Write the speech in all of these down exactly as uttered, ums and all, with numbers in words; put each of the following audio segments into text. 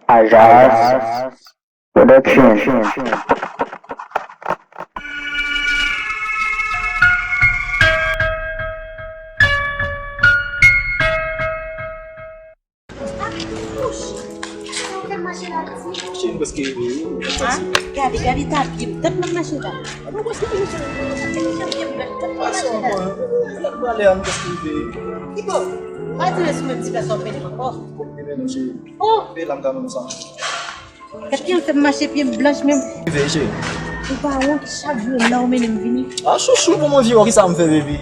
Ajas Production. Cheri, m prèske rive, wi. Gade, gade, ta byen. Tèt mwen mache la. Mwen prèske rive, cheri. Tèt mwen mache la. Ki bò? Pa di mwen sou menm ti plas w ap mennen m ankò. Oh! Pe la m ka ban nou sa. Gad jan tèt mache pye m blanch menm. Rive, cheri. Ou pa wont, chak jou la ou mennen m vini. A, chouchou, pou m anvi wè, kisa m fè, baby?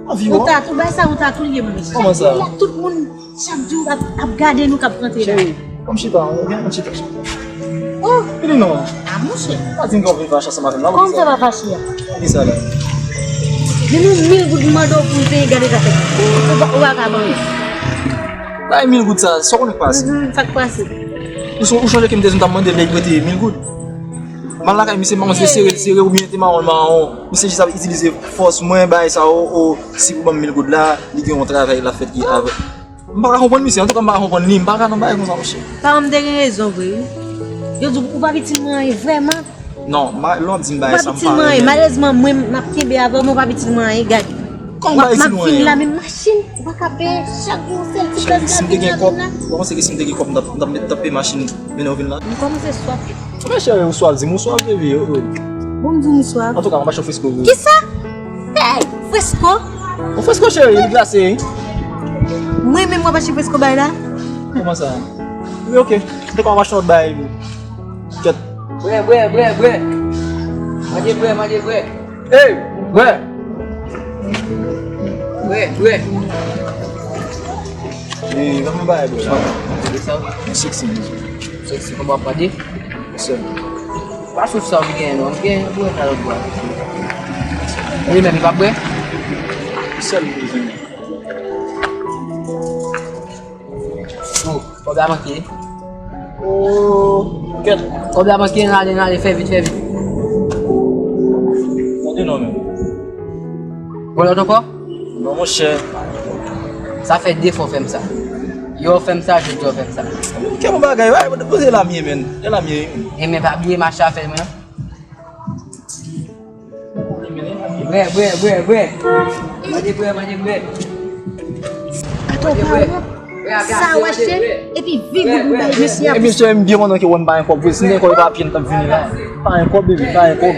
Anvi wè. Ou ta, ou bay sa, ou ta touye m, mesye. Kòman sa? La, tout moun, chak jou, ap, ap gade nou k ap rantre la. Cheri, kòm chita, ou gen yon chita. Oh! Vini non. A, monchè. Pa di m ke w vin fache ansanm avè m la. Kòman sa pa fache a? Kisa la? Depi mil goud m mande w pou m peye, gade zafè. Ou pa, ou pa ka ban m. Bay mil goud sa, sa w konnen k pase? Mhm, sa k pase? Ou son-, ou sonje ke m te di w m t ap mande l, li prete mil goud? M al lakay misye, m pa konn si se sere l sere oubyen te mawon l mawon. Misye jis ap itilize fòs mwen, bay sa, o, o, si pou ban m mil goud la, li gen yon travay l ap fè ki avè. M pa ka konprann misye, antouka m pa ka konprann li, m pa ka nan bagay konsa, monchè. Paran m te gen rezon vre, wi. Yo di w pa p itil mwen anyen, vrèman. Non, ma, lè w ap di m bagay sa, m pa renmen. Malezman, mwen, m ap kenbe avè w, men w p ap itil mwen anyen, gade. Kòman w pa itil mwen anyen? M ap vin la, men machin, ou pa ka peye chak jou yon sèl ti plas la vin la, vin la. Cheri, si m te gen kòb, ou panse ke si m te gen kòb, m t ap, m t ap, m t ap peye machin, mennen w vin la? M kòmanse swaf. Anben, cheri, ou swaf, di m ou swaf, baby, yo, yo. Bon, m di w m swaf. Antouka, m ap achte yon fresko pou ou. Kisa? Hey, fresko? Yon fresko, cheri, li glase, wi. Mwen menm w ap achte fresko bay la? Kòman sa? Wi, ok. M te konn ap achte yon lòt bagay, wi. Kèt. Bwè, bwè, bwè, bwè. Manje bwè, manje bwè. Ey, bwè. Bwè, bwè. Ey, ban m yon bagay, bwè. Sa w? Mwen seksi, mwen. Seksi, kòman w ap mande? Sèl. Pa sou sa w gen, non. M gen bwè, sa lòt bwè. Li menm, li pa bwè? Sèl, mwen bezwen. Oh, kòb la manke. Oh, kèt. Kòb la manke, n ale, n ale, fè vit, fè vit. Tande non, men. Bon, lòt ankò? Non, monchè. Sa fè de fwa w fè m sa. Yè w fè m sa, jodi a w fè m sa. Kè bon bagay, wi, poze la m ye, men. E la m ye, wi. E men pa bliye mache afè mwen, non. Bwè, bwè, bwè, bwè. Manje bwè, manje bwè. Atò, pa wont. Sa w achte, epi vi goud ou bay mesye a. E mesye a, m byen kontan ke w wè m pa gen kòb vre. Si m te gen kòb, e pa pye m t ap vini la. Pa gen kòb, baby, pa gen kòb.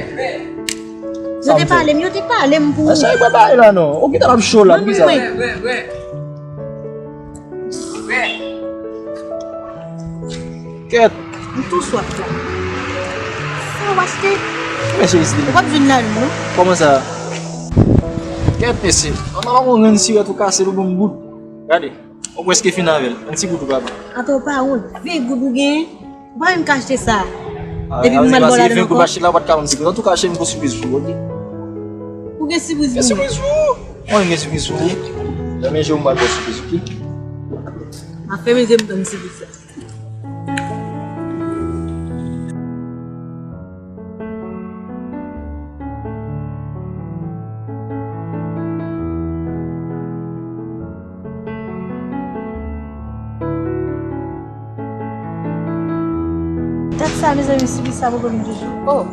Yo te pale m, yo te pale m pou ou. Sa e pa bagay la, non. Ou gentan ap cho la, poukisa? Bwè, bwè, bwè. Kèt. M tou swaf la. Sa w achte? Mesye isi. Ou p ap jwenn lalin, non? Kòman sa? Kèt, mesye. An, mwen pa konn grenn sirèt ou kase l, ou ban m goud. Gade. Ou prèske fin avè l. Yon ti goud ou pa ban. Atò, ou pa wont. Ven goud ou genyen. Ou pa menm ka achte sa. Depi pou m al bò ladan ankò. Ven goud m achte la, ou pa t ka ban m ti goud. Antouka, cheri, m gon sipriz pou ou, ok? Ou gen sipriz pou mwen? Gen sipriz pou ou. Mwen gen sipriz pou ou. Fèmen je w, m pral ba w sipriz, ok? M ap fèmen je m tann sipriz la. Gad sa, mezanmi, sipriz sa poko vin toujou. Oh!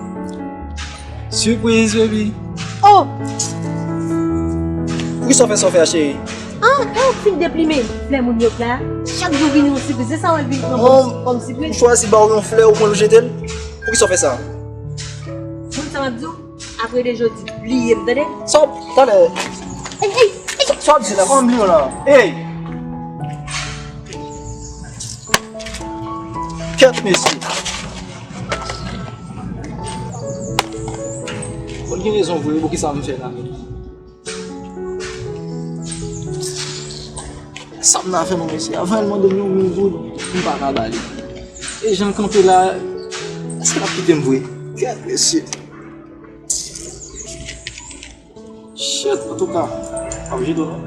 Sipriz, baby. Oh! Poukisa w fè sa w fè a, cheri? Ah, e w fin deplimen flè moun yo la. Chak jou vin yon sipriz. Se sa w al vin pran kòm, kòm sipriz? M chwazi ba w yon flè, ou pran l, ou jete l. Poukisa w fè sa? Konn sa m ap di w? Apre de jodi, bliye m, tande? Sa w, talè. Ey, ey, ey! Sa w ap di la? Kòman m bliye w la? Ey! Kèt, mesye. Fò l gen rezon vre, poukisa m fè la menm? Sa m nan fè non, mesye? Avan l mande m yon mil goud, m pa ka ba li. E jan l kanpe la, èske l ap kite m vre? Kèt, mesye. Shit, antouka, m ap jete w non.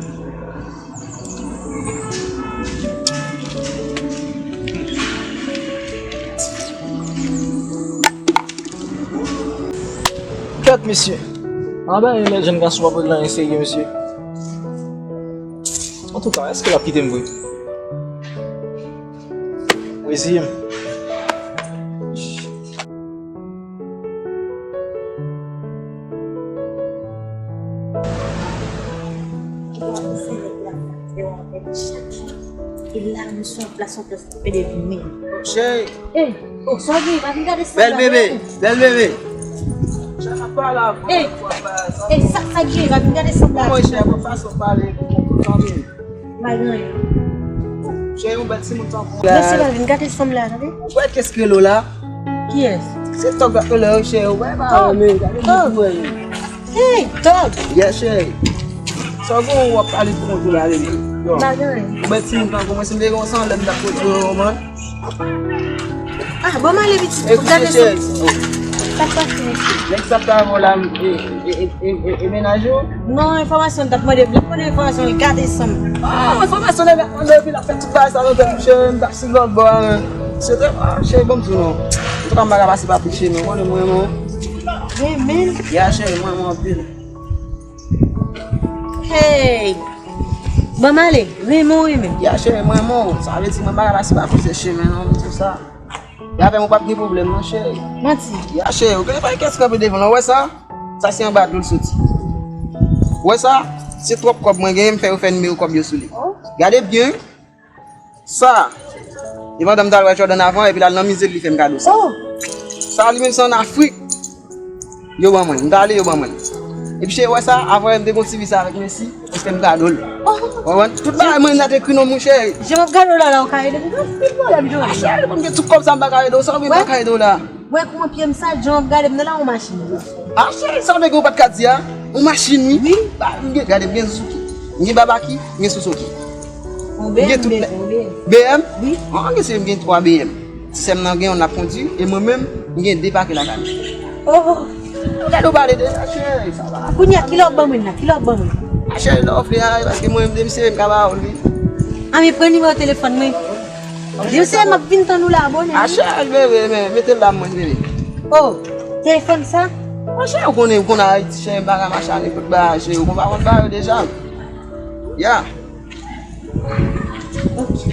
Kèt, mesye. Anben, lè jèn gason pa pran anyen serye, mesye. Antouka, èske l ap kite m vre? Eseye m. E la, nou sou yon plas, yon plas. Cheri. Eh, oh, sa w gen, pa vin gade sanblab. Bèl bebe, bèl bebe. Cheri, m ap pale avè w. Eh, eh, sa, sa w gen, pa vin gade sanblab. Kòman cheri, bon fason pale, bon, bon, bon. Pa gen anyen. Cheri, yon bèl timoun tankou w. Mesye, pa vin gade sanblab, tande. Ou wè kès ki rele w la? Kiyès? Se tòg la, rele w, cheri, ou wè, pa wè, men, gade bouch ou wè. Hey, Tòg! Yeah, cheri. Sa w gen w ap pale pou kont ou la, bebe? Yo. Pa gen anyen. Ou bèl timoun tankou mwen, si m te gen yon sanblab, m t ap pote w, man. Ah, bon, m ale pitit. Ekoute, cheri. Sa k pase? Nèg sa t avè w la, e, e, e, e, e mennaj ou? Non, enfòmasyon m t ap mande, m t ap mande enfòmasyon, li gate san m. Ah, enfòmasyon nèg la mande, epi l ap fè tout bagay sa nan tèt ou, cheri, m t ap sou lòt bò a, men. Se te, ah, cheri, ban m di w non. Antouka, m pa ka pase pa pil, cheri, men, konnen mwen, mwen. Renmen l? Ya, cheri, mwen, mwen anpil. Hey! Ban m ale, renmen w renmen. Ya, cheri, mwen renmen w. Sa vle di mwen pa ka pase pa kote chemen non, se sa. Ya, avè m ou p ap gen pwoblèm non, cheri. Manti. Ya, cheri, ou konnen pa gen kès kanpe devan l, ou wè sa? Sa se anba dlo l soti. Ou wè sa? Se twòp kòb mwen genyen, m fè yo fè nimewo kòb yo sou li. Oh. Gade byen. Sa, e pandan m t al wè Jordan avan, epi l al nan mize l, li fè m kado sa. Oh! Sa, li menm se ann Afrik. Yo ban mwen. M t ale, yo ban mwen. Epi cheri, wè sa, avan yè m te gon ti vi sa avèk Messi, li fè m kado l. Oh! Ou konprann? Tout bagay mwen la te ekri non, monchè. Jan m ap gade w la, la, ou ka ede m? Gen anpil pwoblèm, Jordan. A, cheri, mwen gen tout kòb sa, m pa ka ede w, sa ou vle m pa ka ede w la. Wè kouman pye m sal, jan w ap gade m nan la, yon machin. A, cheri, sa w nèg yo pa t ka di a? Yon machin, wi. Wi. Ba, m gen, gade, m gen Suzuki. M gen Babaki, m gen Suzuki. M gen tout nèg. B M? Wi. An, gen se m gen twa B M. Ti sè m nan gen youn l ap kondui, e mwen menm, m gen de pake lakay mwen. Oh. Gade w pale de sa, cheri, sa va. Kounye a, kilè w ap ban mwen la? Kilè w ap ban mwen? A, cheri, lè w vle a, paske mwen menm, de m sere, m ka ba w li. A, men pran nimewo telefòn mwen. Yo, se m ap vin tann ou la, bonè. A, cheri, bebe, men, mete l la, mwen, bebe. Oh, telefòn sa? Mon cheri, ou konnen, ou konnen Ayiti, cheri, m pa ka mache a nenpòt bagay, cheri, ou konn pa konn bagay yo deja. Ya. Ok.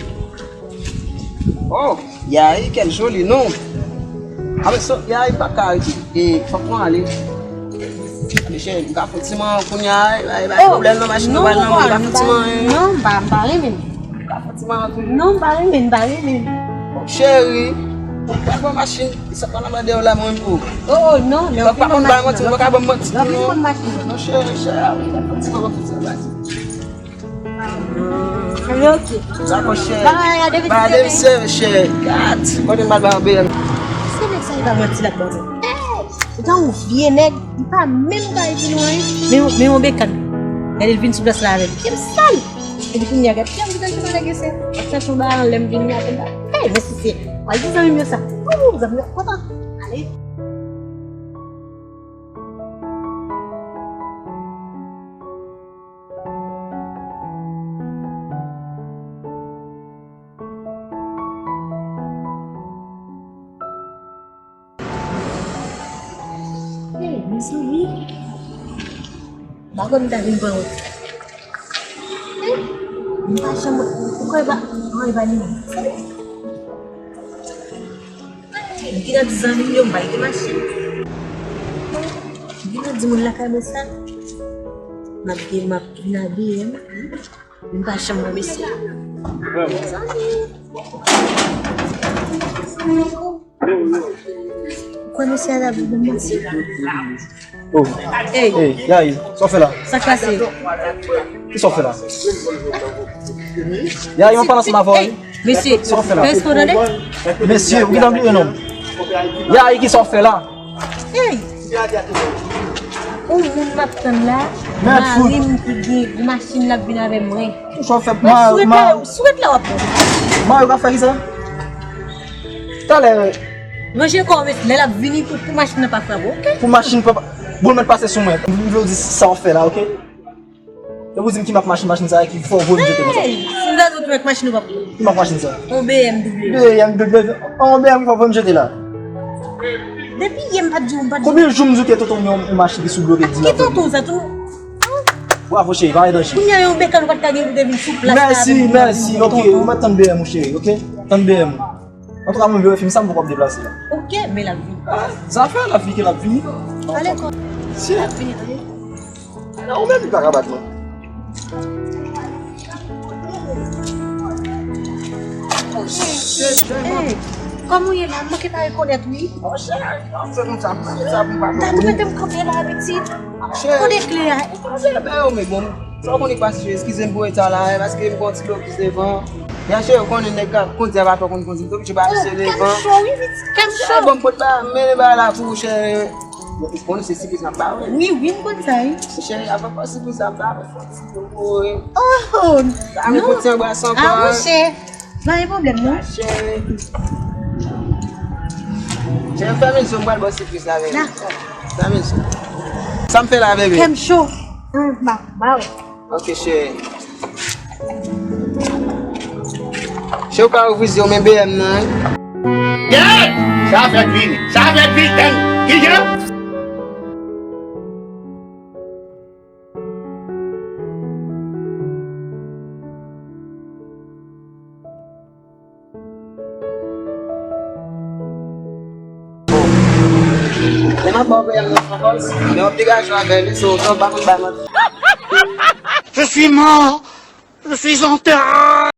Oh, Yayi, quel joli nom. A, men, so, Yayi, m pa ka rete. E, fòk mwen ale. Mesye, m ka fè ti manman kounye a, e, e, e, pwoblèm nan machin nan pral nan, m ka fè ti manman. Non, m pa, m pa renmen. M ka fè ti manman toujou. Non, m pa renmen, m pa renmen. Cheri, ou pa pran machin, sa pa nan dèyè w la, mwen, pou. Oh, non, non. Fòk pa konn bay manti, ou pa ka ban m manti, non. Non, cheri, cheri, ou pa fè ti manman tout sa la. Alè, ok. Dakò, cheri. Ba, a depi sere, cheri. Gad, kote m al ba yon B M. Se nèg sa, li pa manti la, bon. Ou ta yon vye nèg, li pa menm ka di nou anyen. Men, men yon bekàn. Gade, l vin sou plas la avè m. Pye m sal. Epi kounye a, gad, pye m, gad, gad, gad, gad, se. W ap chache yon bagay anlè m vini a, pou m pa. Hey, men si se. W al di zanmi m yo sa. Ou, zanmi m yo kontan. Ale. Hey, mezanmi. M pa kwè m ta vin pran wout. Hey, m pa janm, ou kwè pa, an, e pa li menm. Ki nan di zanmi m yo, m pa rete mache. Ki nan di moun lakay mwen sa. M ap gen, m ap vin abiye m. M pa janm wè mesye. Zanmi. Ou kwè mesye a t ap di bon manti? Oh. Ey. Ey, Yayi, sa w fè la? Sa k pase? Ki sa w fè la? Yayi, mwen pale ansanm avè w, wi. Mesye, sa w fè la? Fè respè w, tande? Mesye, ou gentan bliye non m. Yayi, ki sa w fè la? Ey! Ou moun m ap tann la, mari m ki gen machin l ap vin avè mwen. Ki sa w fè? Mwen swet la, swet la w ap pran. Mari w ka fè ki sa? Talè. Ranje kò w, mesye, lè l ap vini pou, pou machin nan pa frape w, oke? Pou machin pa, pou l mèt pase sou mwen. M vle w di sa w ap fè la, oke? E pou di m ki mak machin, machin sa ki fè w voye m jete konsa? Hey! Si m ta di w ki mak machin ou p ap. Ki mak machin sa? Yon B M W. B M W, yon B M ki fè w voye m jete la. Depi yè m pa t di w, m pa t di w. Konbyen jou m di w ke tonton m yon, yon machin ki sou bloke di l ap voye m? Ki tonton sa tou? Bravo cheri, pa gen danje. Kounye a yon bekàn ou pa t ka gen pou te vin sou plas la. Mèsi, mèsi, oke, ou mèt tann B M ou cheri, oke? Tann B M ou. Antouka, mwen vle wè fim sa, m poko ap deplase la. Ok, men l ap vini. Ah, zafè l ap vini, l ap vini. Ale, kon. Si. L ap vini, tande. Ala, ou menm li pa ka bat mwen. Hey, kòman w ye la? M manke ta rekonèt, wi. Monchè, fè konsa, m pa fè sa pou m pa konprann. Mete m kanpe la, pitit. Kote kle a? Monchè, men yo, men bon. Sa w konnen k pase, eskize m pou reta la, paske m pran ti blokis devan. Monchè, ou konnen nèg la kondi a pa twò konn kondi, m oblije pa pase devan. Kè m cho, wi, pitit, kè m cho. Bon, m pot ba, men ba la pou chè. Bon, se sipriz m ap ba ou. Wi, wi, m konn sa, wi. Chè, a pa fò sipriz m ap ba ou, fò ti blokis. Oh, non. Sa mwen pot ti anbras ankò. Ah, monchè. Pa gen pwoblèm, non. Chè. Chè, fèmen zo, m pral ba w sipriz la, bebe. Dakò. Fèmen zo. Sa m fè la, bebe? Kè m cho. Hum, ba, ba, wi. Ok, chè. Chè, ou ka ouvri zye w, men B M nan, wi. Gèt! Sa fèk vini. Sa fèk vini. Tande, kijan? Men m ap ba w peyam nan fòs, men w ap degaje w avè li, so, w pa konn ba mwen. Je suis mort. Je suis en terre.